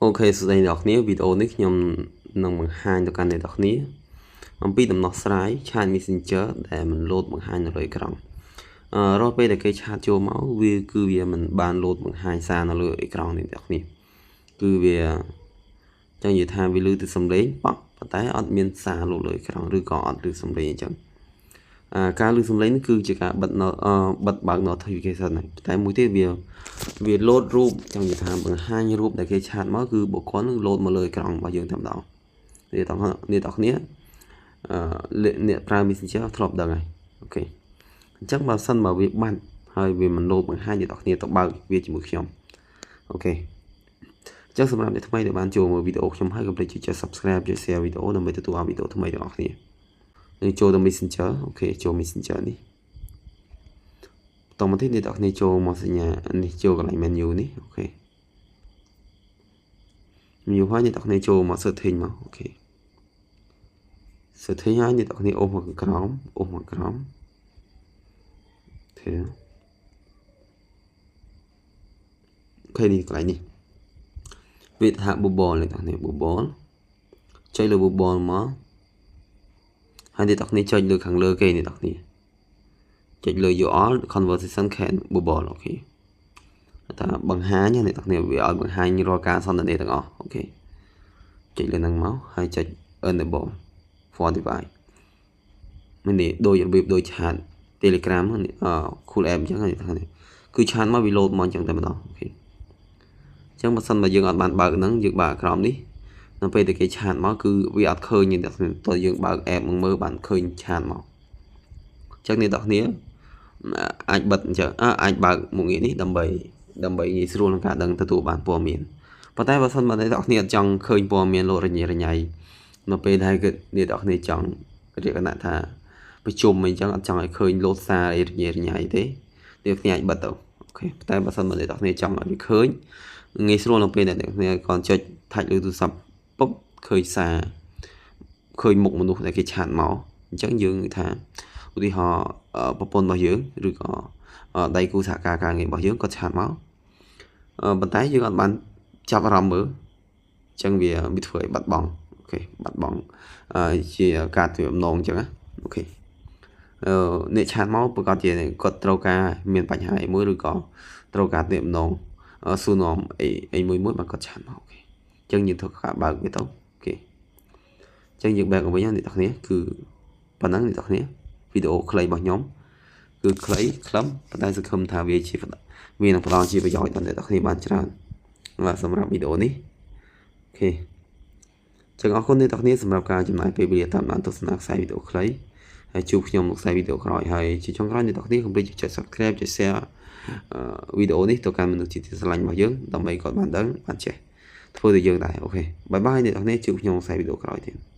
OK សួស្តីអ្នកនរគ្នាវីដេអូនេះខ្ញុំនឹងបង្ហាញទៅកាន់អ្នកនរគ្នាអំពីដំណោះស្រាយ chat Messenger ដែលមិនលោតបង្ហាញនៅលើអេក្រង់អឺរាល់ពេលដែលគេ chat ចូលមកវាគឺវាមិនបានលោតបង្ហាញសារនៅលើអេក្រង់នេះអ្នកនរគ្នាគឺវាចង់និយាយថាវាឮទៅសំឡេងប៉ក់ប៉ុន្តែអត់មានសារលោតលើអេក្រង់ឬក៏អត់ឮសំឡេងអញ្ចឹងអាការឮសំឡេងនេះគឺជាការបិទបិទបើក notification ហ្នឹងតែមួយទៀតវាវាលោតរូបចង់និយាយថាបង្ហាញរូបដែលគេ chat មកគឺបុគ្គលនឹងលោតមកលើអេក្រង់របស់យើងតែម្ដងនេះតអ្នកទាំងគ្នាអឺអ្នកប្រើ Messenger ធ្លាប់ដឹងហើយ OK អញ្ចឹងបើសិនបើវាបាត់ហើយវាមិនលោតបង្ហាញអ្នកទាំងគ្នាទៅបើកវាជាមួយខ្ញុំ OK អញ្ចឹងសម្រាប់អ្នកថ្មីដែលបានចូលមើលវីដេអូខ្ញុំហើយកុំភ្លេចចុច Subscribe ចុច Share វីដេអូដើម្បីទទួលបានវីដេអូថ្មីទាំងអស់គ្នានឹងចូលទៅ Messenger OK ចូល Messenger នេះបន្តមកទៀតអ្នកទាំងគ្នាចូលមកសញ្ញានេះចូលកន្លែង menu នេះ OK menu ហើយអ្នកទាំងគ្នាចូលមក setting មក OK setting ហើយអ្នកទាំងគ្នាអូសមកក្រោមអូសមកក្រោមទេ OK នេះកន្លែងនេះវាថា bubble អ្នកទាំងគ្នា bubble ចុចលើ bubble មកហើយអ្នកទាំងគ្នាចុចលើខាងលើគេអ្នកទាំងគ្នាចុចលើ your conversation can bubble OK ថាបង្ហាញអ្នកទាំងគ្នាវាឲ្យបង្ហាញរាល់ការសន្ទនាទាំងអស់ OK ចុចលើហ្នឹងមកហើយចុច enable for device មាននេះដូចរបៀបដូច chat Telegram អឺ Cool App អញ្ចឹងអ្នកទាំងគ្នាគឺ chat មកវាលោតមកអញ្ចឹងតែម្ដង OK អញ្ចឹងបើសិនបើយើងអត់បានបើកហ្នឹងយើងបើកក្រោមនេះនៅពេលដែលគេ chat មកគឺវាអត់ឃើញទេតើយើងបើក app មកមើលបានឃើញ chat មកអញ្ចឹងអ្នកទាំងគ្នាអាចបិទអញ្ចឹងអាចបើកមុខងារនេះដើម្បីដើម្បីងាយស្រួលក្នុងការដឹងទទួលបានព័ត៌មានប៉ុន្តែបើសិនបើអ្នកទាំងគ្នាអត់ចង់ឃើញព័ត៌មានលោតរញ៉េរញ៉ៃនៅពេលដែលគឺអ្នកទាំងគ្នាចង់រៀបកណៈថាប្រជុំអីចឹងអត់ចង់ឲ្យឃើញលោតសារអីរញ៉េរញ៉ៃទេអ្នកគ្នាអាចបិទទៅ OK តែបើសិនបើអ្នកទាំងគ្នាចង់ឲ្យវាឃើញងាយស្រួលនៅពេលដែលអ្នកគ្នាគ្រាន់ចុច touch លើទូរស័ព្ទពុបឃើញសារឃើញមុខមនុស្សដែលគេ chat មកអញ្ចឹងយើងថាឧទាហរណ៍ប្រពន្ធរបស់យើងឬក៏ដៃគូសហការការងាររបស់យើងគាត់ chat មកប៉ុន្តែយើងអត់បានចាប់អារម្មណ៍មើលអញ្ចឹងវាវាធ្វើឲ្យបាត់បង់ OK បាត់បង់ជាការធ្វើអំណងអញ្ចឹងណា OK អឺអ្នក chat មកប្រកាសជាគាត់ត្រូវការមានបញ្ហាអីមួយឬក៏ត្រូវការទំនាក់ទំនងសួរនាំអីអីមួយមួយបានគាត់ chat មក OK អញ្ចឹងយើងធ្វើការបើកវាទៅ OK អញ្ចឹងយើង back មកវិញអ្នកទាំងគ្នាគឺប៉ុណ្ណឹងអ្នកទាំងគ្នាវីដេអូខ្លីរបស់ខ្ញុំគឺខ្លីខ្លឹមប៉ុន្តែសង្ឃឹមថាវាជាវានឹងផ្ដល់ជាប្រយោជន៍ដល់អ្នកទាំងគ្នាបានច្រើនបាទសម្រាប់វីដេអូនេះ OK ចឹងអរគុណអ្នកទាំងគ្នាសម្រាប់ការចំណាយពេលវេលាតាមដានទស្សនាខ្សែវីដេអូខ្លីហើយជួបខ្ញុំនៅខ្សែវីដេអូក្រោយហើយជាចុងក្រោយអ្នកទាំងគ្នាកុំភ្លេចចុច Subscribe ចុច Share វីដេអូនេះទៅកាន់មនុស្សជាទីស្រឡាញ់របស់យើងដើម្បីគាត់បានដឹងបានចេះធ្វើទៅយើងដែរ OK bye bye អ្នកទាំងគ្នាជួបខ្ញុំខ្សែវីដេអូក្រោយទៀត។